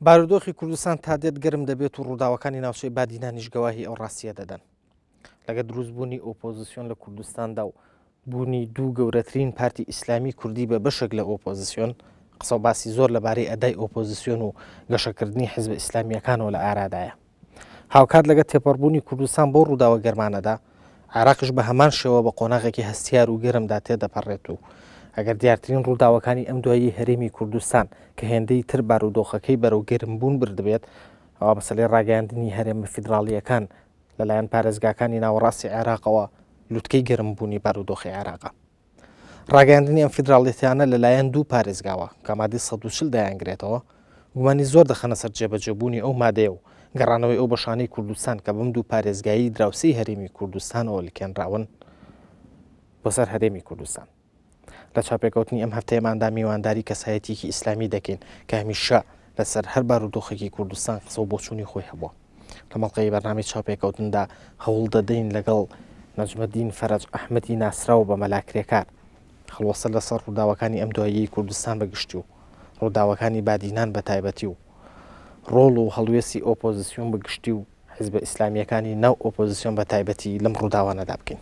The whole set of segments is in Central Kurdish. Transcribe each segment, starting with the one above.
بارودۆخی کوردستان تا دێت گەرم دەبێت و ڕووداوەکانی ناوچەی بادینانیش گەواهی ئەو ڕاستیە دەدەن. لەگە دروستبوونی ئۆپۆزیسیۆن لە کوردستاندا و بوونی دوو گەورەترین پارتی ئیسلامی کوردی بە بەشێک لە ئۆپۆزیسیۆن، قسە و باسی زۆر لەبارەی ئەدای ئۆپۆزیسیۆن و گەشەکردنی حزبە ئیسلامییەکانەوە لە ئارادایە. هاوکات لەگە تێپەڕبوونی کوردستان بەو ڕووداوە گەرمانەدا، عێراقیش بە هەمان شێوە بە قۆناغێکی هەستیار و گەرمدا تێدەپەڕێت و ئەگەر دیارترین ڕووداوەکانی ئەم دواییەی هەرێمی کوردستان کە هێندەی تر بارودۆخەکەی بەرەو گەرمبوون بردبێت، ئەوا مەسەلەی ڕاگەیاندنی هەرێمە فیدراڵییەکان لەلایەن پارێزگاکانی ناوەڕاستی عێراقەوە لوتکەی گەرمبوونی بارودۆخی عێراقە. ڕاگەیاندنی ئەم فیدراڵیەتیانە لەلایەن دوو پارێزگاوە کە مادەی 140 دەیانگرێتەوە، گومانی زۆر دەخەنە سەر جێبەجێبوونی ئەو مادەیە و گەڕانەوەی ئەو بەشانەی کوردستان کە بەم دوو پارێزگایەی دراوسێی هەرێمی کوردستانەوە لکێنراون بۆ سەر هەرێمی کوردستان. لە چاوپێکەوتنی ئەم هەفتەیەماندا میوانداری کەسایەتیەکی ئیسلامی دەکەین کە هەمیشە لەسەر هەر بارودۆخێکی کوردستان قسە و بۆچوونی خۆی هەبووە. لە مەڵقەی بەرنامەی چاوپێکەوتندا هەوڵ دەدەین لەگەڵ نەجمەدین فەرەج ئەحمەدی ناسراو بە مەلا کرێکار هەڵوەستە لەسەر ڕووداوەکانی ئەم دواییەی کوردستان بە گشتی و ڕووداوەکانی بادینان بە تایبەتی و ڕۆڵ و هەڵوێستی ئۆپۆزیسیۆن بە گشتی و حیزبە ئیسلامییەکانی ناو ئۆپۆزیسیۆن بە تایبەتی لەم ڕووداوانەدا بکەین.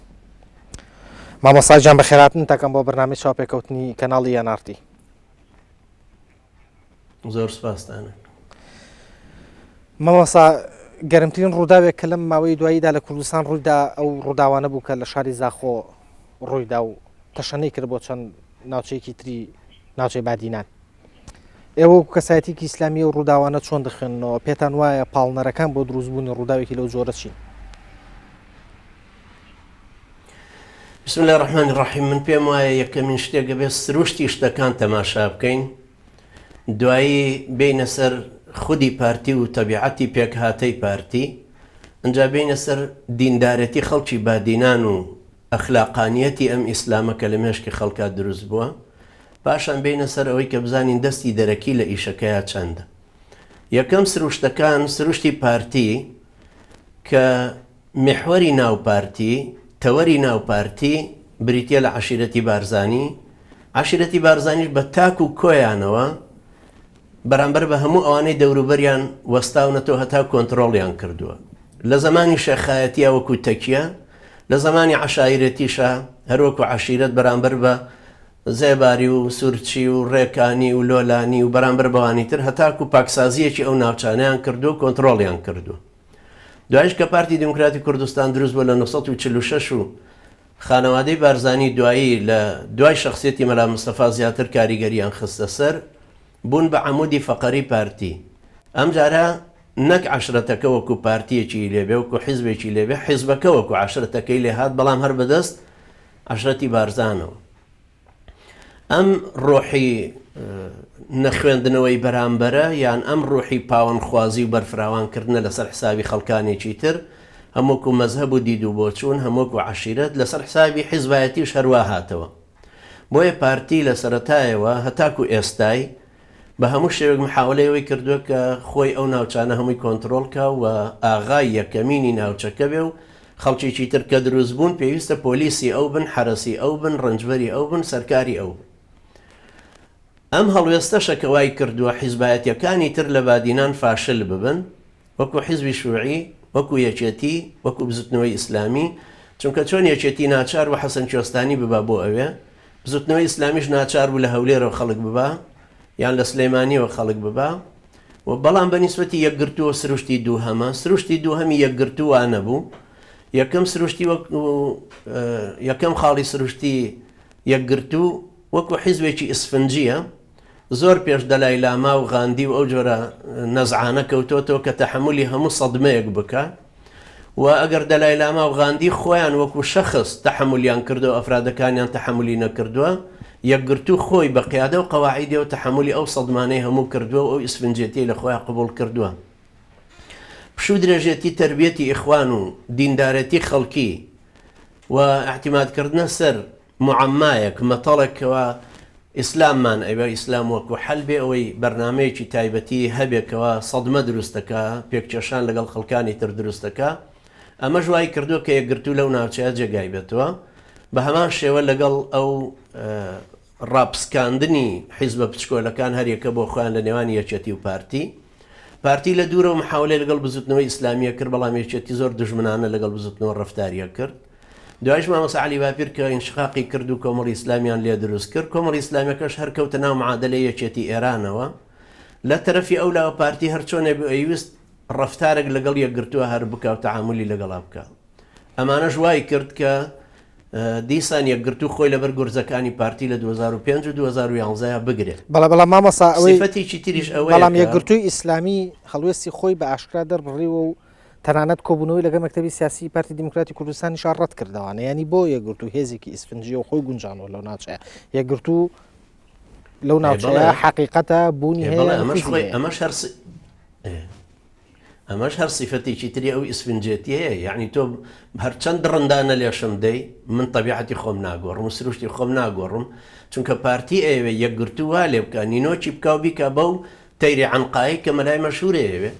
مامۆستا گیان بەخێرهاتنت دەکەم بۆ بەرنامەی چاوپێکەوتنی کەناڵی NRT. زۆر سپاستانە. مامۆستا گەرمترین ڕووداوێک کە لەم ماوەی دواییدا لە کوردستان ڕوویدا ئەو ڕووداوانە بوو کە لە شاری زاخۆ ڕوویدا و تەشەنەی کرد بۆ چەند ناوچەیەکی تری ناوچەی بادینان. ئێوە وەکو کەسایەتیکی ئیسلامی ئەو ڕووداوانە چۆن دەخوێننەوە؟ پێتان وایە پاڵنەرەکان بۆ دروستبوونی ڕووداوێکی لەو جۆرە چین؟ بسم اللە الرحمن الرحیم من پێم وایە یەکەمین شتێک ئەبێت سروشتی شتەکان تەماشا بکەین دوایی بێینە سەر خودی پارتی و تەبیعەتی پێکهاتەی پارتی ئەجا بێینە سەر دیندارێتی خەڵکی بادینان و ئەخلاقانیەتی ئەم ئیسلامە کە لە مێشکی خەڵکا دروست بووە پاشان بێینە سەر ئەوەی کە بزانین دەستی دەرەکی لە ئیشەکەیا چەندە یەکەم سروشتەکان سروشتی پارتی کە میحوەری ناو پارتی، تەوەری ناو پارتی بریتیە لە عەشیرەتی بارزانی، عەشیرەتی بارزانیش بە تاک و کۆیانەوە بەرامبەر بە هەموو ئەوانەی دەوروبەریان وەستاونەتەوە هەتا کۆنترۆڵیان کردووە. لە زەمانی شێخایەتیا وەکو تەکیە، لە زەمانی عەشایرەتیشا هەر وەکو عەشیرەت بەرامبەر بە زێباری و سورچی و ڕێکانی و لۆلانی و بەرامبەر بەوانی تر هەتاکو پاکسازییەکی ئەو ناوچانەیان کردووە و کۆنترۆڵیان کردووە. دوایش کە پارتی دیموکراتی کوردستان دروست بوو لە 946 و خانەوادەی بارزانی دوایی لە دوای شەخسیەتی مەلا مستەفا زیاتر کاریگەریان خستە سەر، بوون بە عەمودی فەقەری پارتی. ئەمجارە نەک عەشرەتەکە وەکو پارتیەکی لێ بێ، وەکو حیزبێکی لێ بێ، حیزبەکە وەکو عەشرەتەکەی لێ هات، بەڵام هەر بەدەست عەشرەتی بارزانەوە. ئەم ڕۆحی نەخوێندنەوەی بەرامبەرە یان ئەم ڕۆحی پاوەنخوازی و بەرفراوانکردنە لەسەر حسابی خەڵکانێکی تر هەم وەکو مەزهەب و دید و بۆچوون هەم وەکو عەشیرەت لەسەر حسابی حیزبایەتیش هەروا هاتەوە بۆیە پارتی لە سەرەتایەوە هەتاکو ئێستای بە هەموو شێوەیەک محاوەلەی ئەوەی کردووە کە خۆی ئەو ناوچانە هەمووی کۆنترۆڵ کا و ئاغای یەکەمینی ناوچەکە بێ و خەڵکێکی تر کە دروست بوون پێویستە پۆلیسی ئەو بن، حەرەسی ئەو بن، ڕەنجبەری ئەو بن، سەرکاری ئەو بن. ئەم هەڵوێستەشە کە وای کردووە حیزبایەتیەکانی تر لە بادینان فاشل ببن، وەکو حیزبی شوعی، وەکو یەکێتی، وەکو بزوتنەوەی ئیسلامی، چونکە چۆن یەکێتی ناچار بوو حەسەن کوێستانی ببا بۆ ئەوێ، بزوتنەوەی ئیسلامیش ناچار بوو لە هەولێرەوە خەڵک ببا یان لە سلێمانیەوە خەڵک ببا و بەڵام بە نیسبەتی یەکگرتووە سروشتی دووهەمە، سروشتی دووهەمی یەکگرتوو وا نەبوو، یەکەم سروشتی وەک یەکەم خاڵی سروشتی یەکگرتوو وەکو حیزبێکی ئیسفنجیە، زۆر پێش دەلای لاما و غاندی و ئەو جۆرە نەزعانە کەوتۆتەوە کە تەحەمولی هەموو سەدمەیەک بکا و ئەگەر دەلای لاما و غاندی خۆیان وەکو شەخس تەحەمولیان کردووە ئەفرادەکانیان تەحەمولی نەکردووە یەکگرتوو خۆی بە قیادە و قەواعیدیەوە تەحەمولی ئەو سەدمانەی هەموو کردووە و ئەو ئیسفنجێتیەی لە خۆیان قبوڵ کردووە. پشوو درێژێتی تەربیەتی ئیخوان و دیندارێتی خەڵکی و ئیعتیماد کردنە سەر موعەممایەک، مەتەڵێک کەوا ئیسلاممان ئەوێ، ئیسلام وەکو حەل بێ ئەوەی بەرنامەیەکی تایبەتی هەبێ کەوا سەدمە دروست دەکا، پێککێشان لەگەڵ خەڵکانی تر دروست دەکا، ئەمەش وای کردووە کە یەکگرتوو لەو ناوچەیە جێگای بێتەوە. بە هەمان شێوە لەگەڵ ئەو ڕاپسکاندنی حیزبە بچکۆلەکان هەریەکە بۆ خۆیان لە نێوانی یەکێتی و پارتی. پارتی لە دوورەوە محاولەی لەگەڵ بزوتنەوەی ئیسلامیە کرد، بەڵام یەکێتی زۆر دوژمنانە لەگەڵ بزوتنەوە ڕەفتاریە کرد. دوایش مامۆستا عەلی باپیر کە ئینشقاقی کرد و کۆمەڵی ئیسلامیان لێ دروست کرد، کۆمەڵی ئیسلامیەکەش هەر کەوتە ناو معادەلەی یەکێتی ئێرانەوە. لە تەرەفی ئەو لاوە پارتی هەر چۆنێ بوو ئەیویست ڕەفتارێک لەگەڵ یەکگرتووە هەر بکا و تەعامولی لەگەڵا بکا. ئەمانەش وای کرد کە دیسان یەکگرتوو خۆی لەبەر گورزەکانی پارتی لە 2005 و 2011 بگرێ. بەڵێ بەڵام مامۆستا ئەوەی سیفەتێکی تریش ئەوەیە بەڵام کە. یەکگرتووی ئیسلامی هەڵوێستی خۆی بە ئاشکرا دەربڕیوە و تەنانەت کۆبوونەوەی لەگەڵ مەکتەبی سیاسی پارتی دیموکراتی کوردستانیشا ڕەت کردەوانە یانی بۆ یەکگرتوو هێزێکی ئیسفنجیە و خۆی گونجانوە لەو ناوچەیە یەکگرتوو لەو ناوچەیە حەقیقەتە بوونی هەیە ئەمەش خۆی ئەمەش هەر ئەمەش هەر سیفەتێکی تری ئەو ئیسفنجێتیەیە یعنی تۆ هەرچەند دڕندانە لێشم دەی من تەبیعەتی خۆم ناگۆڕم و سروشتی خۆم ناگۆڕم چونکە پارتی ئەیەوێ یەکگرتوو وا لێ بکا نینۆکی بکا و بیکا بەو تەیری عەنقایی کە مەلای مەشهور ئەیەوێ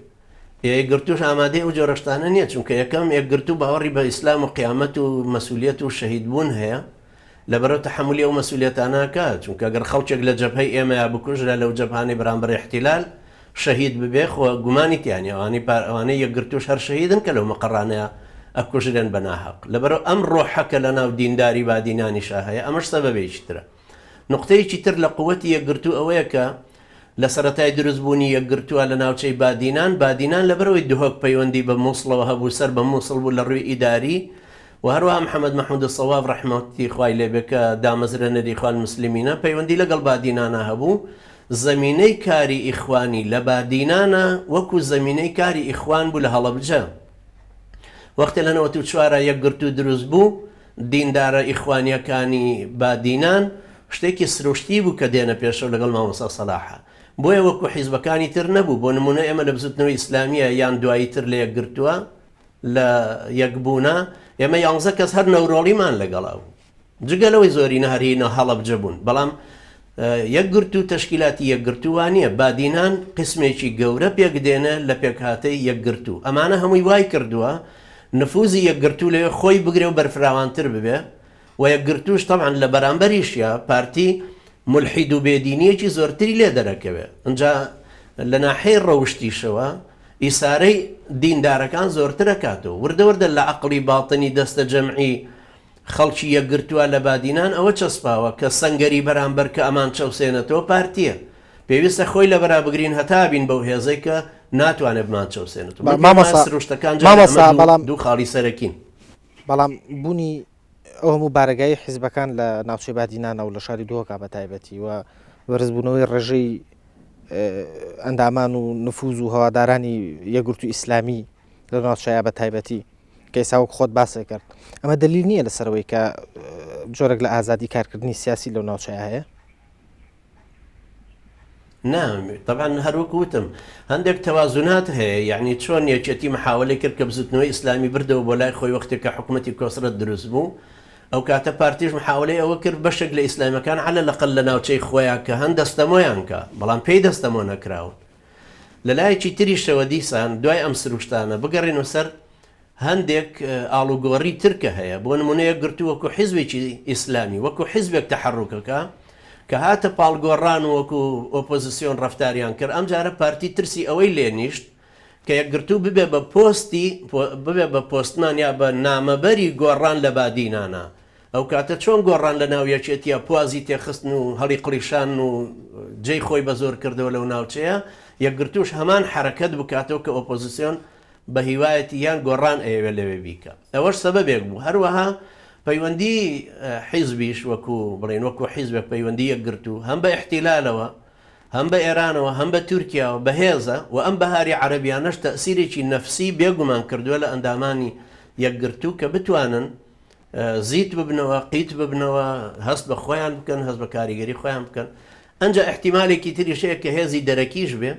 یەکگرتووش ئامادەی ئەو جۆرە شتانە نییە چونکە یەکەم یەکگرتوو باوەڕی بە ئیسلام و قیامەت و مەسولیەت و شەهیدبوون هەیە لەبەرئەو تەحەمولی ئەو مەسولیەتانە ئەکا، چونکە گەر خەڵکێک لە جەبهەی ئێمەیا بکوژرا لەو جەبهانەی بەرامبەر ئیحتیلال شەهید ببێ خۆ گومانی تیا نیە ئەوانەی پار ئەوانەی یەکگرتووش هەر شەهیدن کە لەو مەقەڕانەیا ئەکوژرێن بە ناهەق لەبەرئەو ئەم ڕۆحە کە لەناو دینداری بادینانیشا هەیە ئەمەش سەبەبێکی ترە. نوقتەیەکی تر لە قوەتی یەکگرتوو ئەوەیە کە لە سەرەتای دروست بوونی یەکگرتووە لە ناوچەی بادینان، بادینان لەبەرئەوەی دهۆک پەیوەندی بە موسڵەوە هەبوو سەر بە موسڵ بوو لە ڕووی ئیداری و هەروەها محەمەد مەحمود سەواف ڕەحمەتی خوای لێ بێ کە دامەزرێنەری ئیخوان موسلمینە پەیوەندی لەگەڵ بادینانا هەبوو زەمینەی کاری ئیخوانی لە بادینانا وەکو زەمینەی کاری ئیخوان بوو لە هەڵەبجە وەختێ لە 94 یەکگرتوو دروست بوو دیندارە ئیخوانیەکانی بادینان شتێکی سروشتی بوو کە دێنە پێشەوە لەگەڵ مامۆستا سەلاحا بۆیە وەکو حیزبەکانی تر نەبوو بۆ نمونە ئێمە لە بزوتنەوەی ئیسلامیە یان دوایی تر لە یەکگرتووە لە یەکبوونە ئێمە یانزە کەس هەر نەورۆڵیمان لەگەڵا بوو جگە لەوەی زۆرینە هەر هی هەڵەبجە بوون بەڵام یەکگرتوو تەشکیلاتی یەکگرتوو وا نییە بادینان قسمێکی گەورە پێک دێنێ لە پێکهاتەی یەکگرتوو ئەمانە هەمووی وای کردووە نفوزی یەکگرتوو لەوێ خۆی بگرێ و بەرفراوانتر ببێ و یەکگرتووش تەبعەن لە بەرامبەریشیا پارتی مولحید و بێدینیەکی زۆرتری لێ دەرەکەوێ ئنجا لە ناحەی ڕەوشتیشەوە ئیسارەی دیندارەکان زۆرتر ئەکاتەوە وردە وردە لە عەقڵی باتنی دەستە جەمعی خەڵکی یەکگرتووە لە بادینان ئەوە چەسپاوە کە سەنگەری بەرامبەر کە ئەمان چەوسێنێتەوە پارتیە پێویستە خۆی لەبەرا بگرین هەتا بین بەو هێزەی کە ناتوانێت بمانچەوسێنێتەوە. من پێم وایە مامۆستا سروشتەکان جارێ ئەمە مامۆستا دوو بەڵام دوو خاڵی سەرەکین. بەڵام بوونی ئەو هەموو بارەگای حیزبەکان لە ناوچەی بادینانە و لە شاری دهۆکا بە تایبەتی و بەرزبوونەوەی ڕێژەی ئەندامان و نفوز و هەوادارانی یەکگرتوو ئیسلامی لە ناوچەیە بە تایبەتی کە ئێستا وەک خۆت باست کرد ئەمە دەلیل نییە لەسەرەوەی کە جۆرێک لە ئازادی کارکردنی سیاسی لەو ناوچەیە هەیە؟ نا تەبعەن هەر وەکو وتم هەندێک تەوازونات هەیە یعنی چۆن یەکێتی محاولەی کرد کە بزوتنەوەی ئیسلامی بردەوە بۆ لای خۆی وەختێک کە حکومەتی کۆسرەت دروست بوو ئەو کاتە پارتیش محاولەی ئەوە کرد بەشێک لە ئیسلامیەکان عەلە لەقەل لە ناوچەی خۆیان کە هەن دەستەمۆیان کە بەڵام پێی دەستەمۆ نەکراون لە لایەکی تریشەوە دیسان دوای ئەم سروشتانە بگەڕێنەوە سەر هەندێک ئاڵوگۆڕی تر کە هەیە، بۆ نموونە یەکگرتوو وەکو حیزبێکی ئیسلامی، وەکو حیزبێک تەحەروکەکا، کە هاتە پاڵ گۆڕان و وەکو ئۆپۆزسیۆن ڕەفتاریان کرد، ئەمجارە پارتی ترسی ئەوەی لێ نیشت کە یەکگرتوو ببێ بە پۆستی، ببێ بە پۆستمان یا بە نامەبەری گۆڕان لە بادینانا. ئەو کاتە چۆن گۆڕان لە ناو یەکێتییا پوازی تێخستن و هەڵیقڵیشان و جێی خۆی بە زۆر کردەوە لەو ناوچەیە، یەکگرتووش هەمان حەرەکەت بکاتەوە کە ئۆپۆزسیۆن بە هیوایەتی یان گۆڕان ئەیەوێت لەوێ بیکا ئەوەش سەبەبێک بوو هەروەها پەیوەندی حیزبیش وەکو بڵێن وەکو حیزبێک پەیوەندی یەکگرتوو هەم بە ئیحتیلالەوە هەم بە ئێرانەوە هەم بە تورکیاوە بەهێزە و ئەم بەهاری عەرەبیانەش تەئسیرێکی نەفسی بێگومان کردووە لە ئەندامانی یەکگرتوو کە بتوانن زیت ببنەوە قیت ببنەوە هەست بە خۆیان بکەن هەست بە کاریگەری خۆیان بکەن ئەنجا ئیحتیمالێکی تریش هەیە کە هێزی دەرەکیش بێ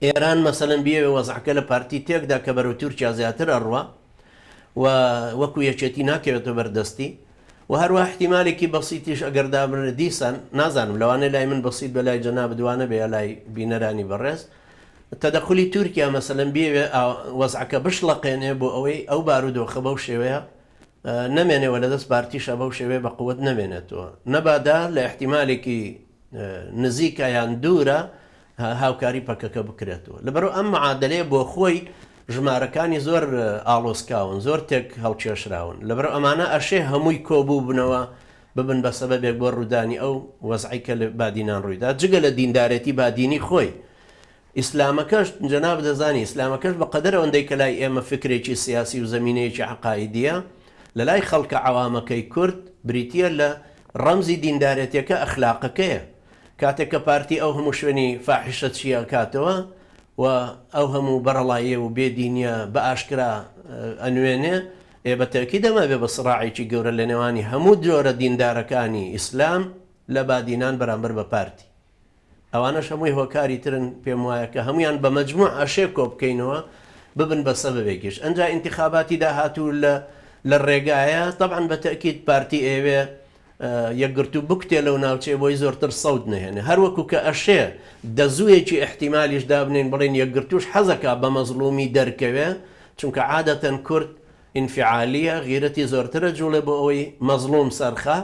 ئێران مەسەلەن بیەوێ وەزعەکە لە پارتی تێکدا کە بەرەو تورکیا زیاتر ئەڕوا و وەکو یەکێتی ناکەوێتە بەردەستی و هەروە احتیمالێکی بەسیتیش ئەگەر دابنرێت دیسان نازانم لەوانەیە لای من بەسیت بە لای جەنابت وانە بێ یا لای بینەرانی بەڕێز تەدەخولی تورکیا مەسەلەن بیەوێ وەزعەکە بشڵەقێنێ بۆ ئەوەی ئەو بارودۆخە بەو شێوەیە نەمێنێ و لەدەست پارتیشە بەو شێوەیە بە قوت نەمێنێتەوە نەبادا لە احتیمالێکی نزیکە یان دوورە. هاوکاری پەکەکە بکرێتەوە. لەبەرئەوە ئەم معادەلەیە بۆ خۆی ژمارەکانی زۆر ئاڵۆزکاون، زۆر تێک هەڵکێشراون. لەبەرئەوە ئەمانە ئەشێ هەمووی کۆبووبنەوە ببن بە سەبەبێک بۆ ڕوودانی ئەو وەزعەی کە لە بادینان ڕوویدا، جگە لە دیندارێتی بادینی خۆی. ئیسلامەکەش، جەنابت دەزانی، ئیسلامەکەش بە قەدەر ئەوەندەی کە لای ئێمە فکرێکی سیاسی و زەمینەیەکی عەقائیدییە، لە لای خەڵکە عەوامەکەی کورد بریتییە لە ڕەمزی دیندارێتیەکە ئەخلاقەکەیە. کاتێک کە پارتی ئەو هەموو شوێنی فاحیشە چی ئەکاتەوە و ئەو هەموو بەرەڵاییە و بێ دینیە بە ئاشکرا ئەنوێنێ، ئێ بە تەئکید ئەمە ئەبێ بە سڕاعێکی گەورە لە نێوانی هەموو جۆرە دیندارەکانی ئیسلام لە بادینان بەرامبەر بە پارتی. ئەوانەش هەمووی هۆکاری ترن پێم وایە کە هەموویان بە مەجموع ئەشێ کۆ بکەینەوە ببن بە سەبەبێکیش. ئەنجا ئینتخاباتی داهاتوو لە لە ڕێگایە، تەبعەن بە تەئکید پارتی ئەیەوێ یەکگرتوو بکوتێ لەو ناوچەیە بۆی زۆرتر سەوت نەهێنێ. هەر وەکوو کە ئەشێ دەزوویەکی ئیحتیمالیش دابنێین بڵێین یەکگرتووش حەزەکا بە مەزڵوومی دەرکەوێ، چونکە عادەتەن کورد ئینفعالییە، غیرەتی زۆرتر ئەجووڵێ بۆ ئەوەی مەزڵووم سەرخا،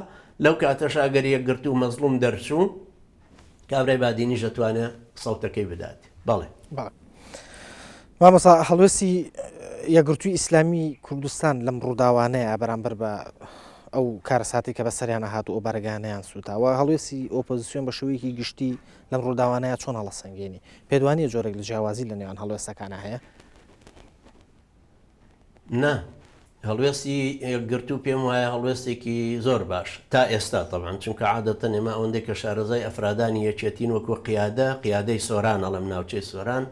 لەو کاتەشا گەر یەکگرتوو مەزڵووم دەرچوو، کابرای بادینیش ئەتوانێ سەوتەکەی بدات. بەڵێ. بەڵێ. مامۆستا هەڵوێستی یەکگرتووی ئیسلامی کوردستان لەم ڕووداوانەیە بەرامبەر بە ئەو کارەساتی کە بەسەریانە هات و ئەو بارەگانیان سووتاوە هەڵوێستی ئۆپۆزیسیۆن بە شێوەیەکی گشتی لەم ڕووداوانەیە چۆن هەڵەسەنگێنی پێدوانیە جۆرێک لە جیاوازی لە نێوان هەڵوێستەکانە هەیە؟ نا هەڵوێستی یەکگرتوو پێم وایە هەڵوێستێکی زۆر باش تا ئێستا تەبعەن چونکە عادەتەن ئێمە ئەوەندەی کە شارەزای ئەفرادانی یەکێتین وەکو قیادە قیادەی سۆران ئەڵێم ناوچەی سۆران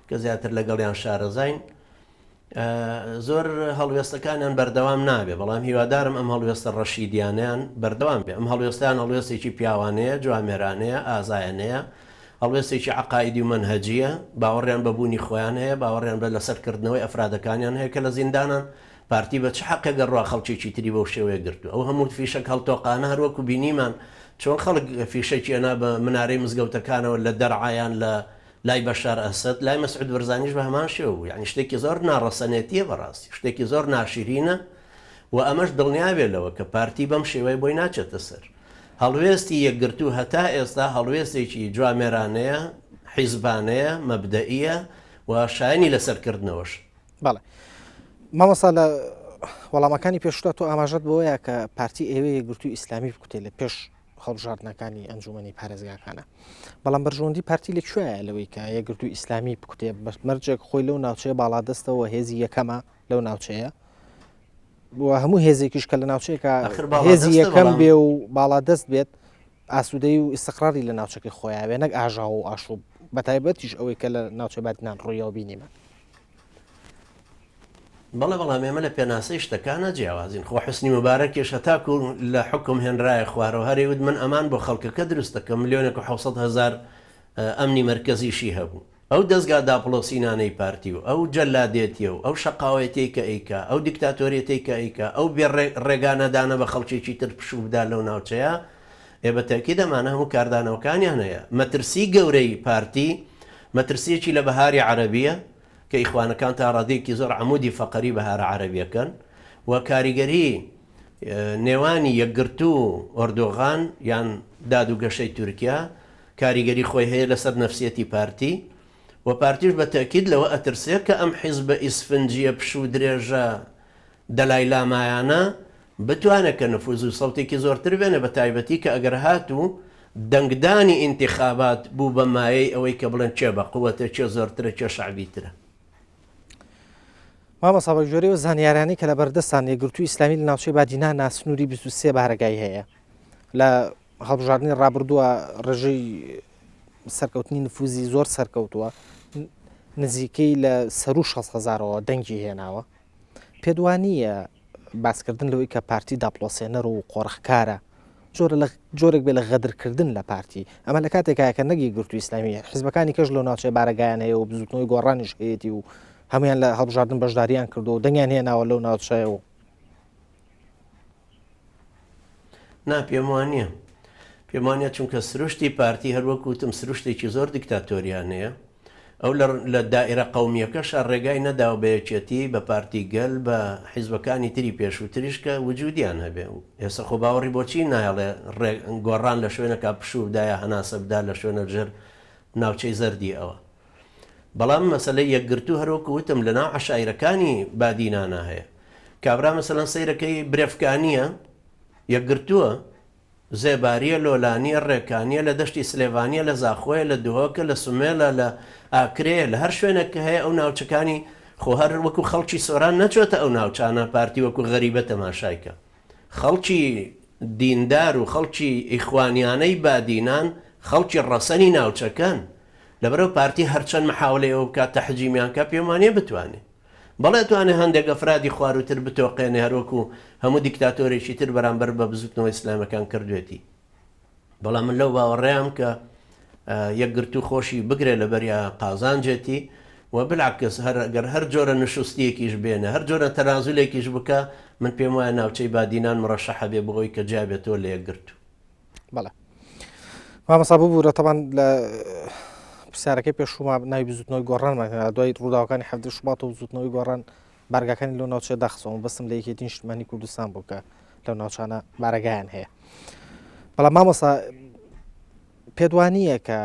کە زیاتر لەگەڵیان شارەزاین زۆر هەڵوێستەکانیان بەردەوام نابێ بەڵام هیوادارم ئەم هەڵوێستە ڕەشیدیانیان بەردەوام بێ ئەم هەڵوێستیان هەڵوێستێکی پیاوانەیە جوامێرانەیە ئازایانەیە هەڵوێستێکی عەقائیدی و مەنهەجییە، باوەڕیان بە بوونی خۆیان هەیە، باوەڕیان بە لەسەر کردنەوەی ئەفرادەکانیان هەیە کە لە زیندانان، پارتی بە چ حەقێک ئەڕوا خەڵکێکی تری بەو شێوەیە گرتووە؟ ئەو هەموو فیشەک هەڵتۆقانە هەر وەکو بینیمان چۆن خەڵک فیشەکی ئەنا بە منارەی مزگەوتەکانەوە لە دەرعا یان لە لای بەشار ئەسەد، لای مەسعود بەرزانیش بە هەمان شێوە بوو، یانی شتێکی زۆر ناڕەسەنێتییە بەڕاستی، شتێکی زۆر ناشیرینە و ئەمەش دڵنیا بێ لەوە کە پارتی بەم شێوەیە بۆی ناچێتە سەر. هەڵوێستی یەکگرتوو هەتا ئێستا هەڵوێستێکی جوامێرانەیە، حیزبانەیە، مەبدەئییە و شایەنی لەسەرکردنەوەشە. بەڵێ مامۆستا لە وەڵامەکانی پێشووتا تۆ ئاماژەت بەوەیە کە پارتی ئێوە یەکگرتووی ئیسلامی بکوتێ لە پێش هەڵبژاردنەکانی ئەنجومەنی پارێزگاکانە بەڵام بەرژەوەندی پارتی لە کوێیە لەوەی کە یەکگرتووی ئیسلامی بکوتێ بە مەرجێک خۆی لەو ناوچەیە باڵادەستەوە هێزی یەکەمە لەو ناوچەیە و هەموو هێزێکیش کە لە ناوچەیەکە هێزی یەکەم بێ و باڵادەست بێت ئاسوودەی و ئیسقراری لە ناوچەکەی خۆیاوێ نەک ئاژاوە و ئاشوب بە تایبەتیش ئەوەی کە لە ناوچەی بادینان ڕوویەوە بینیمان. بەڵێ بەڵام ئێمە لە پێناسەی شتەکانە جیاوازین خۆ حوسنی موبارەکیش هەتاکو لە حوکم هێنرایە خوارەوە هەر ئەیوت من ئەمان بۆ خەڵکەکە دروست دەکەم ملیۆنێک و حەوسەد هەزار ئەمنی مەرکەزیشی هەبوو ئەو دەزگا داپڵۆسینانەی پارتی و ئەو جەلادێتیە و ئەو شەقاوەیەتیەی کە ئەیکا، ئەو دیکتاتۆریەتەی کە ئەیکا، ئەو بێ ڕێگا نەدانە بە خەڵکێکی تر پشوو بدا لەو ناوچەیە، ئێ بە تەئکید ئەمانە هەموو کاردانەوەکانیان هەیە. مەترسی گەورەی پارتی مەترسیەکی لە بەهاری عەرەبیە کە ئیخوانەکان تا ڕادەیەکی زۆر عەمودی فەقەری بەهارە عەرەبیەکەن و کاریگەری نێوانی یەکگرتوو و ئۆردۆغان یان داد و گەشەی تورکیا کاریگەری خۆی هەیە لەسەر نەفسیەتی پارتی و پارتیش بە تەئکید لەوە ئەترسێ کە ئەم حیزبە ئیسفنجیە پشوو درێژە دەلای لامایانە بتوانێ کە نفوز و سەوتێکی زۆرتر بێنێ بە تایبەتی کە ئەگەر هاتوو دەنگدانی ئینتیخابات بوو بە مایەی ئەوەی کە بڵێن کێ بە قوەتە کێ زۆرترە کێ شەعبیترە. مامۆستا بە گوێرەی ئەو زانیارانەی کە لە بەردەستان یەکگرتووی ئیسلامی لە ناوچەی بادینان سنووری 23 بارەگای هەیە لە هەڵبژاردنی ڕابردووە ڕێژەی سەرکەوتنی نفوزی زۆر سەرکەوتووە نزیکەی لە سەرو 6 هزارەوە دەنگی هێناوە پێت وانییە باسکردن لەوەی کە پارتی داپڵۆسێنەر و قۆرخکارە جۆرە لە جۆرێک بێ لە غەدرکردن لە پارتی ئەمە لە کاتێکایە کە نەک یەکگرتووی ئیسلامی حزبەکانی کەش لەو ناوچەیە بارەگایان هەیە و بزوتنەوەی گۆڕانیش هەیەتی و هەمویان لە هەڵبژاردن بەشداریان کردو و دەنگیان هێناوە لەو ناوچەیە و نا پێم وانییە پێم وانە چونکە سروشتی پارتی هەروەک وتم سروشتێکی زۆر دیکتاتۆریانەیە ئەو لە دائیرە قەومییەکەشا ڕێگای نەداوە بە یەکێتی، بە پارتی گەل، بە حیزبەکانی تری پێشووتریش کە وجودیان هەبێ. ئێستا خۆ باوەڕی بۆچی نایەڵێ ڕێ گۆڕان لە شوێنەکا پشوو بدا یا هەناسە بدا لە شوێنە ژێر. ناوچەی زەردی ئەوە. بەڵام مەسەلەی یەکگرتوو هەر وەکو وتم لەناو عەشایرەکانی بادینانا هەیە. کابرا مەسەلەن سەیرەکەی برێفکانییە، یەکگرتووە، زێبارییە، لۆلانییە، ڕێکانییە، لە دەشتی سلێڤانییە، لە زاخۆیە، لە دهۆکە، لە سمێڵە، لە ئاکرێیە، لە هەر شوێنێک کە هەیە ئەو ناوچەکانی خۆ هەر وەکو خەڵکی سۆران نەچۆتە ئەو ناوچانە پارتی وەکو غەریبە تەماشای کە. خەڵکی دیندار و خەڵکی ئیخوانیانەی بادینان خەڵکی ڕەسەنی ناوچەکەن، لەبەرئەوە پارتی هەرچەند محاوەلەی ئەوە بکات تەحجیمیان کا پێم وانیە بتوانێ. بەڵێ ئەتوانێ هەندێک ئەفرادی خوارووتر بتۆقێنێ هەروەکو هەموو دیکتاتۆرێکی تر بەرامبەر بە بزوتنەوە ئیسلامەکان کردوێتی. بەڵام من لەو باوەڕەیام کە یەکگرتوو خۆشی بگرێ لەبەریا قازانجێتی و بالعکس هەر گەر هەر جۆرە نشوستیەکیش بێنێ هەر جۆرە تەنازولێکیش بکا من پێم وایە ناوچەی بادینان مڕەشەحە بێ بۆ ئەوەی کە جیا بێتەوە لە یەکگرتوو. بەڵێ مامۆستا ببوورە تەبان لە پرسیارەکەی پێشووما ناوی بزوتنەوەی گۆڕانمان هێنا دوای ڕووداوەکانی حەڤدەی شوبات و بزوتنەوەی گۆڕان بارگاکانی لەو ناوچەیە داخستەوە مەبەستم لە یەکێتی نیشتمانی کوردستان بوو کە لەو ناوچانە بارەگایان هەیە بەڵام مامۆستا پێت وانییە کە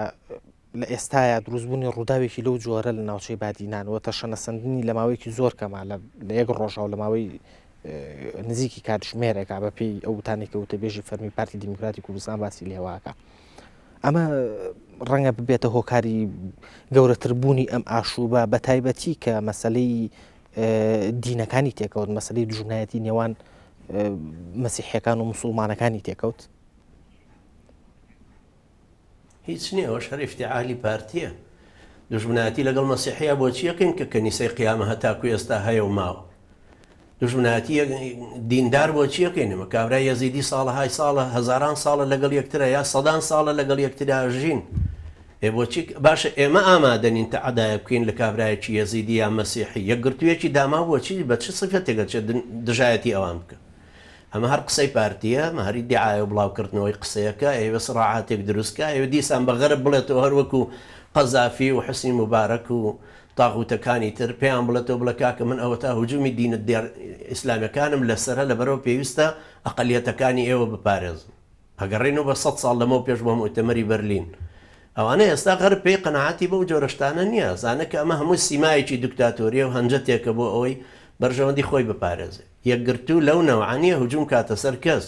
لە ئێستایا دروستبوونی ڕووداوێکی لەو جۆرە لە ناوچەی بادینان و تەشەنەسەندنی لە ماوەیەکی زۆر کەما لە یەک ڕۆژا و لە ماوەی نزیکی کاتژمێرێکا بە پێی ئەو وتانەی کە وتەبێژی فەرمی پارتی دیموکراتی کوردستان باسی لێواکە ئەمە ڕەنگە ببێتە هۆکاری گەورەتربوونی ئەم ئاشوبە بە تایبەتی کە مەسلەی دینەکانی تێکەوت مەسلەی دوژمنایەتی نێوان مەسیحیەکان و مسلمانەکانی تێکەوت. هیچ نیە ئەوەش هەر ئیفتیعالی پارتیە دوژمنایەتی لەگەڵ مەسیحیا بۆچی ئەکەین کە کەنیسەی قیامە هەتاکو ئێستا هەیە و ماوە دوژمنایەتی دیندار بۆچی ئەکەین ئێمە کابرای یەزیدی ساڵەهای ساڵە هەزاران ساڵە لەگەڵ یەکترە یا سەدان ساڵە لەگەڵ یەکترا ژین ئێ بۆچی باشە ئێمە ئامادەنین تەعەدایە بکەین لە کابرایەکی یەزیدی یا مەسیحی یەکگرتوویەکی داماو بۆچی بە چ سیفەتێک ئەچێت دژایەتی ئەوان بکە ئەمە هەر قسەی پارتیە، ئەمە هەر ئیدیعایە و بڵاوکردنەوەی قسەیەکە، ئەیەوێ سڕاعاتێک دروست کا، ئەیەوێ دیسان بە غەرب بڵێتەوە هەر وەکو قەزافی و حوسنی موبارەک و تاغوتەکانی تر پێیان بڵێتەوە بڵێ کاکە من ئەوەتا هجومی دینە ئیسلامیەکانم لەسەرە لەبەرئەوە پێویستە ئەقەلیەتەکانی ئێوە بپارێزم. ئەگەڕێینەوە بە سەد ساڵ لەمەو پێش بۆ موئتەمەری بەرلین. ئەوانە ئێستا غەرب پێی قەناعەتی بەو جۆرە شتانە نییە. ئەزانێ کە ئەمە هەمووی سیمایەکی دکتاتۆرییە و هەنجەتێکە بۆ ئەوەی بەرژەوەندی خۆی بپارێزێ. یەکگرتوو لەو نەوعە نییە هجوم کاتە سەر کەس.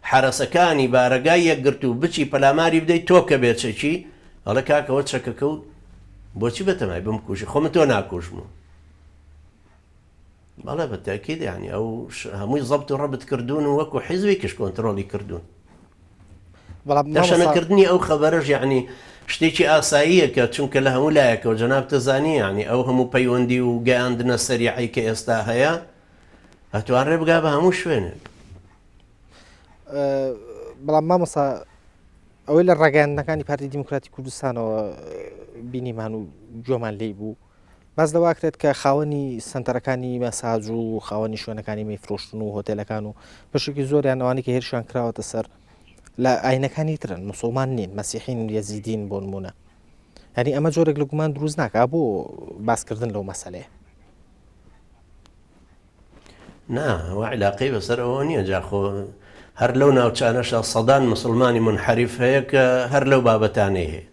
حەرەسەکانی بارەگای یەکگرتوو بچی پەلاماری بدەی تۆ کە بێ چەکی، ئەڵێ کاکە ئەوە چەکەکە و بۆچی بەتەمای بمکوژی خۆ من تۆ ناکوژم و. بەڵێ بە تاکید یانی ئەو هەمووی زەبت و ڕەبت کردوون و وەکو حیزبێکیش کۆنترۆڵی کردوون. بەڵام مامۆستا تەشەنەکردنی ئەو خەبەرەش یانی شتێکی ئاساییە کە چونکە لە هەموو لایەکەوە جەنابت دەزانی یانی ئەو هەموو پەیوەندی و گەیاندنە سەریعەی کە ئێستا هەیە ئەتوانرێ بگا بە هەموو شوێنێک. بەڵام مامۆستا ئەوەی لە ڕاگەیاندنەکانی پارتی دیموکراتی کوردستانەوە بینیمان و گوێمان لێی بوو باس لەوە ئەکرێت کە خاوەنی سەنتەرەکانی مەساج و خاوەنی شوێنەکانی مەی فرۆشتن و هۆتێلەکان و بەشێکی زۆریان ئەوانەی کە هێرشیان کراوەتە سەر لە ئاینەکانی ترن مسلمان نین مەسیحین یەزیدین بۆ نمونە یعنی ئەمە جۆرێک لە گومان دروست ناکا بۆ باسکردن لەو مەسەلەیە نا ئەوە عیلاقەی بەسەر ئەوە نییە جا خۆ هەر لەو ناوچانەشا سەدان مسلمانی منحەریف هەیە کە هەر لەو بابەتانەی هەیە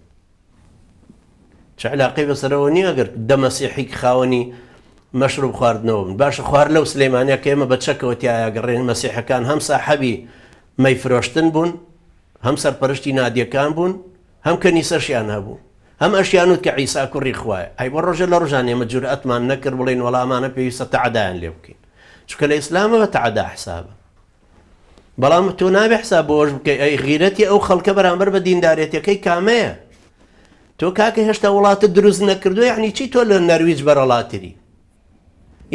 چ علاقەی بەسەرەوە نییە ئەگەر دە مەسیحی خاوەنی مەشروب خواردنەوە بن باشە خوار لەو سلەیمانە کە ئێمە بە چەکەوە تایە گەڕێن مەسیحەکان هەم ساحەبی مەی فرۆشتن بوون هەم سەرپەرشتی نادیەکان بوون هەم کەنیسەشیان هەبوو هەم ئەشیان وت کە عیسا کوڕی خوایە ئەی بۆ ڕۆژێ لە ڕۆژان ئێمە جورئەتمان نەکرد بڵێین وەڵا ئەمانە پێویستە تەعەدایان لێ بکەین چونکە لە ئیسلامەوە تەعەدا حسابە بەڵام تۆ نابێ حساب بۆش بکەی ئەی غیرەتی ئەو خەڵکە بەرامبەر بە دیندارێتەکەی کامەیە تۆ کاکە هێشتا وڵاتت دروست نەکردو یعنی چی تۆ لە نەرویج بەرەڵاتری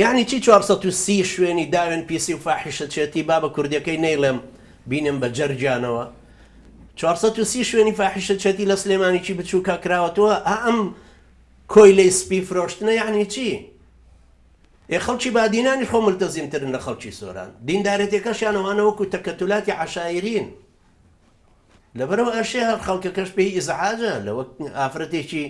یەعنی چی 430 شوێنی داوێن پیسی و فاحیشە چێتی با بە کوردیەکەی نەیڵێم بینم بە جەرگیانەوە 430 شوێنی فاحیشە چێتی لە سلێمانی چی بچووکە کراوەتەوە ئا ئەم کۆیلەی سپی فرۆشتنە یەعنی چی ئێ خەڵکی بادینانیش خۆ ملتەزیمترن لە خەڵکی سۆران دیندارێتیەکەشیان ئەوانە وەکو تەکەتولاتی عەشایرین لەبەرئەوە ئەشێ هەر خەڵکەکەش پێی ئیزعاجە لەوە ئافرەتێکی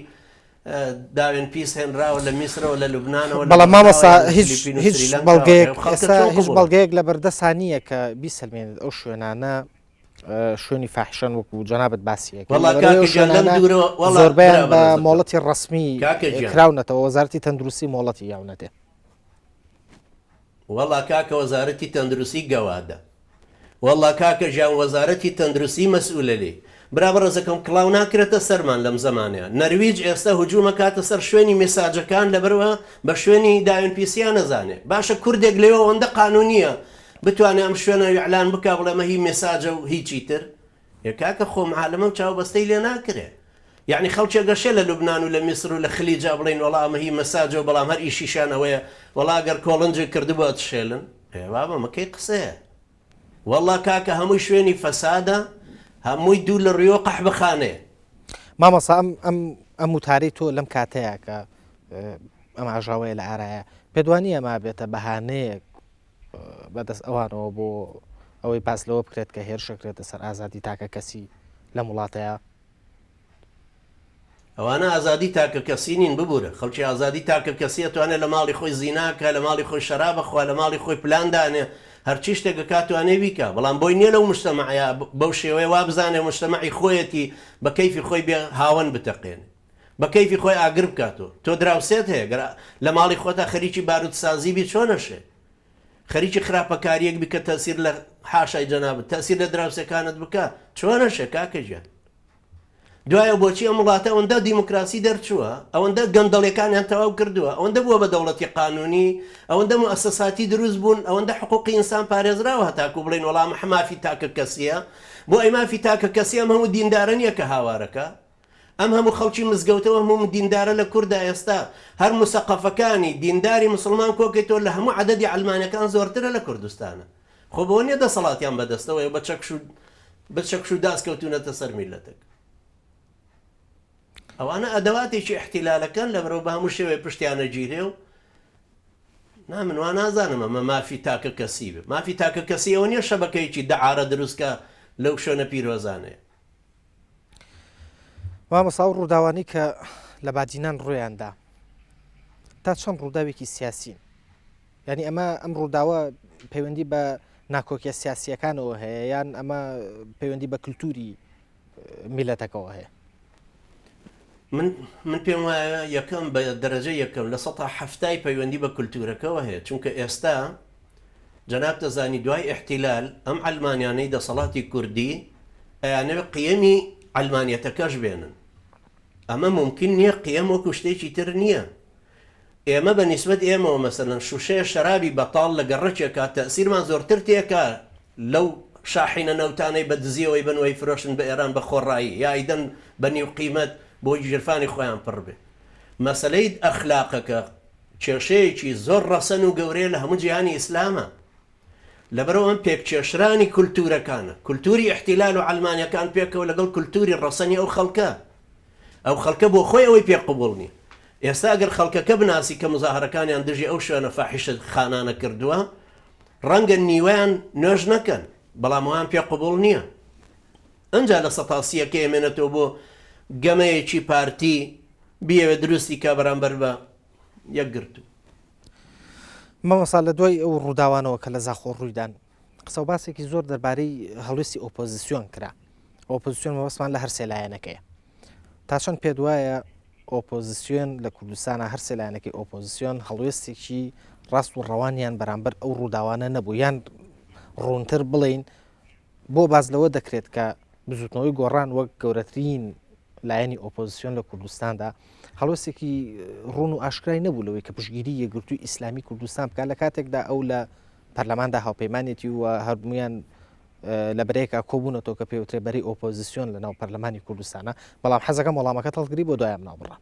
داوێن پیس هێنراوە لە میسرەوە لە لوبنانەوە لە بەڵام بەغداوە مامۆستا یان لە هیچ فلیپین و هیچ سریلانکاوە بەڵگەیەک ئێ خەڵکە ئێستا چۆن هیچ قبوڵە بەڵگەیەک لە بەردەسا نییە کە بیسەلمێنێت ئەو شوێنانە. شوێنی فاحشەن وەکو جەنابت باسیەکە وەڵا کاکە گیان لەم دوورەوە وەڵا زۆربەیان برا بە بەڕێزەکەم. مۆڵەتی ڕەسمی کاکە گیان. کراونەتەوە وەزارەتی تەندروستی مۆڵەتی یاونەتێ. وەڵا کاکە وەزارەتی تەندروستی گەوادە وەڵا کاکە گیان وەزارەتی تەندروستی مەسئولە لێی برا بەڕێزەکەم کڵاو ناکرێتە سەرمان لەم زەمانەیا نەرویج ئێستا هجوم ئەکاتە سەر شوێنی میساجەکان لەبەرئەوە بە شوێنی داوێن پیسیان ئەزانێ باشە کوردێک لەوێ ئەوەندە قانونیە بتوانێ ئەم شوێنە ئیعلان بکا بڵێ ئەمە هی مێساجە و هیچی تر ئێ کاکە خۆ معالەمە و چاوبەستەی لێ ناکرێ یەعنی خەڵکێک ئەشێ لە لوبنان و لە میسر و لە خلیجا بڵێین وەڵا ئەمە هی مەساجە و بەڵام هەر ئیشیشیان ئەوەیە وەڵا گەر کۆڵنجێک کردبوو ئەتشێلن ئێ بابە ئەمە کەی قسەیە وەڵا کاکە هەمووی شوێنی فەسادە هەمووی دوو لە ڕیۆ قەحبەخانەیە. مامۆستا ئەم ئەم ئەم وتارەی تۆ لەم کاتەیە کە ئەم ئاژاوەیە لە ئارایە پێت وانییە ئەمە بێتە بەهانەیەک بەدەست ئەوانەوە بۆ ئەوەی باس لەوە بکرێت کە هێرش ئەکرێتە سەر ئازادی تاکە کەسی لەم وڵاتەیە؟ ئەوانە ئازادی تاکە کەسی نین ببورە خەڵکی ئازادی تاکە کەسی ئەتوانێ لە ماڵی خۆی زینا کا لە ماڵی خۆی شەراب ئەخوا لە ماڵی خۆی پلان دانێ هەرچی شتێک ئەکا توانێ بیکا بەڵام بۆی نیە لەو مجتەمەعەیا بەو شێوەیە وا بزانێ مجتەمەعی خۆیەتی بە کەیفی خۆی بێ هاوەن بتەقێنێ بە کەیفی خۆی ئاگر بکاتەوە تۆ دراوسێت هەیە گەر لە ماڵی خۆتا خەریکی باروت سازی بی چۆن ئەشێ خەریکی خراپەکاریەک بی کە تەسیر لە حاشای جەنابت تەسیر لە دراوسێکانت بکا چۆن ئەشێ کاکە گیان دوایە بۆچی ئەم وڵاتە ئەوەندە دیموکراسی دەرچووە ئەوەندە گەندەڵیەکانیان تەواو کردووە ئەوەندە بووە بە دەوڵەتی قانونی ئەوەندە موئەسەساتی دروست بوون ئەوەندە حقوقی ئینسان پارێزراوە هەتاکو بڵێین وەڵا ئەمە مافی تاکە کەسیە بۆ ئەی مافی تاکە کەسی ئەم هەموو دیندارە نییە کە هاوارەکە ئەم هەموو خەڵکی مزگەوتە و هەموو دیندارە لە کوردا ئێستا هەر موسەقەفەکانی دینداری موسڵمان کۆکەیتەوە لە هەموو عەدەدی عەلمانەکان زۆرترە لە کوردستانە خۆ بەوە نیە دەسەڵاتیان بەدەستەوەیە و بە چەکش و بە چەکش و داس کەوتونەتە سەر میللەتەک ئەوانە ئەدەواتێکی ئیحتیلالەکەن لەبەرەوە بە هەموو شێوەیە پشتیانە گیرێ و نا من وا نازانم ئەمە مافی تاکە کەسی بێ مافی تاکە کەسی ئەوە نیە شەبەکەیەکی دەعارە دروستکە لەو شوێنە پیرۆزانەیە. مامۆستا ئەو ڕووداوانەی کە لە بادینان ڕوویاندا تا چەند ڕووداوێکی سیاسین یعنی ئەمە ئەم ڕووداوە پەیوەندی بە ناکۆکیە سیاسیەکانەوە هەیە یان ئەمە پەیوەندی بە کللتوری میلەتەکەەوە هەیە من من پێم وایە یەکەم بە دەرەجە یەکەم لە سەتا حەفتای پەیوەندی بە کولتوورەکەوە هەیە چونکە ئێستا جەنابت ئەزانی دوای ئیحتیلال ئەم عەلمانیانەی دەسەڵاتی کوردی ئەیانەوێ قیەمی عەلمانیەتەکەش بێنن ئەمە مومکین نیە قیەم وەکو شتێکی تر نیە ئێمە بە نیسبەت ئێمەوە مەسەلەن شوشەیە شەرابی بەتاڵ لە گەڕەکێکا تەئسیرمان زۆرتر تێکا لەو شاحینە نەوتانەی بە دزیەوەی بن و ئەیفرۆشن بە ئێران بە خۆڕایی یا ئەیدەن بە نیو قیمەت بۆ گیرفانی خۆیان پڕ بێ مەسەلەی ئەخلاقەکە کێشەیەکی زۆر ڕەسەن و گەورەیە لە هەموو جیهانی ئیسلامە. لەبەرئەوە ئەم پێککێشرانی کولتوورەکانە، کولتووری ئیحتیلال و عەلمانیەکان پێکەوە لەگەڵ کولتووری ڕەسەنی ئەو خەڵکە. ئەو خەڵکە بۆ خۆی ئەوەی پێ قبوڵ نیە. ئێستا ئەگەر خەڵکەکە بناسی کە مزاهەرەکانیان دژی ئەو شوێنە فاحیشە خانانە کردووە، ڕەنگە نیوەیان نوێژ نەکەن، بەڵام ئەوان پێ قبوڵ نیە. ئەنجا لە سەتا سیەکەی ئەمێنێتەوە بۆ گەمەیەکی پارتی بیەوێت دروستی کا بەرامبەر بە یەکگرتوو. مامۆستا لە دوای ئەو ڕووداوانەوە کە لە زاخۆ ڕوویدان قسە و باسێکی زۆر دەربارەی هەڵوێستی ئۆپۆزیسیۆن کرا ئۆپۆزیسیۆن مەبەستمان لە هەرسێ لایەنەکەیە تا چەند پێت وایە ئۆپۆزیسیۆن لە کوردستانە هەرسێ لایەنەکەی ئۆپۆزیسیۆن هەڵوێستێکی ڕاست و ڕەوانیان بەرامبەر ئەو ڕووداوانە نەبوو یان ڕوونتر بڵین بۆ باس لەوە دەکرێت کە بزوتنەوەی گۆڕان وەک گەورەترین لایەنی ئۆپۆزیسیۆن لە کوردستاندا هەڵوێستێکی ڕوون و ئاشکرای نەبوو لەوەی کە پشتگیری یەکگرتووی ئیسلامی کوردستان بکات لە کاتێکدا ئەو لە پەرلەماندا هاوپەیمانێتی و هەرمویان لە بەرەیەکا کۆبوونەتەوە کە پێوترێ بەرەی ئۆپۆزیسیۆن لە ناو پەرلەمانی کوردستانە بەڵام حەزەکەم وەڵامەکەت هەڵگری بۆ دوای ئەم ناوبڕە.